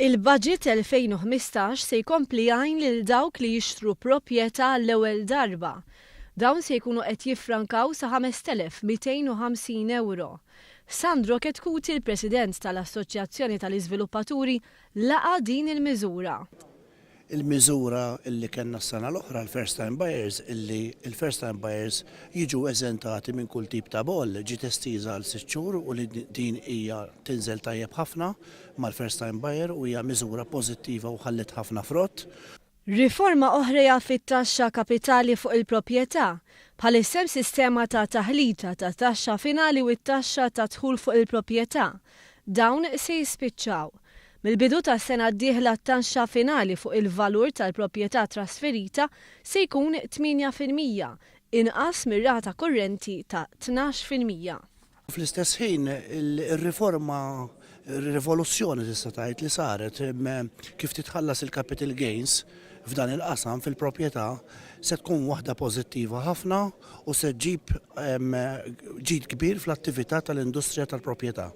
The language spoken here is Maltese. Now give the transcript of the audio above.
Il-Budget 2015 se jkompli jgħin lil dawk li jixtru proprjetà għall-ewwel darba. Dawn se jkunu qed jiffrankaw sa 5,250 ewro. Sandro Chetcuti, il-President tal-Assoċjazzjoni tal-Iżviluppaturi, laqa' din il-miżura. Il-miżura illi kellna s-sena l-oħra, l-first time buyers, illi l-first time buyers jiġu eżentati minn kull tip ta' boll, ġiet estiża għal 6 xhur u li din hija tinżel tajjeb ħafna mal-first time buyer u hija miżura pożittiva u ħallit ħafna frott. Riforma oħra hija fit-taxxa kapitali fuq il-proprjetà. Bħalissa hemm sistema ta' taħlita ta' taxxa finali u t-taxxa ta' dħul fuq il-proprjetà. Dawn se jispiċċaw. Mill-bidu tas-sena d-dieħla t-taxxa finali fuq il-valur tal-proprjetà trasferita se jkun 8%, inqas mir-rata kurrenti ta' 12%. Fl-istess ħin il-riforma, rivoluzzjoni tista' tgħid li saret kif titħallas il-capital gains f'dan il-qasam fil-proprjetà se tkun waħda pożittiva ħafna u se ġġib ġid kbir fl-attività tal-industrija tal-proprjetà.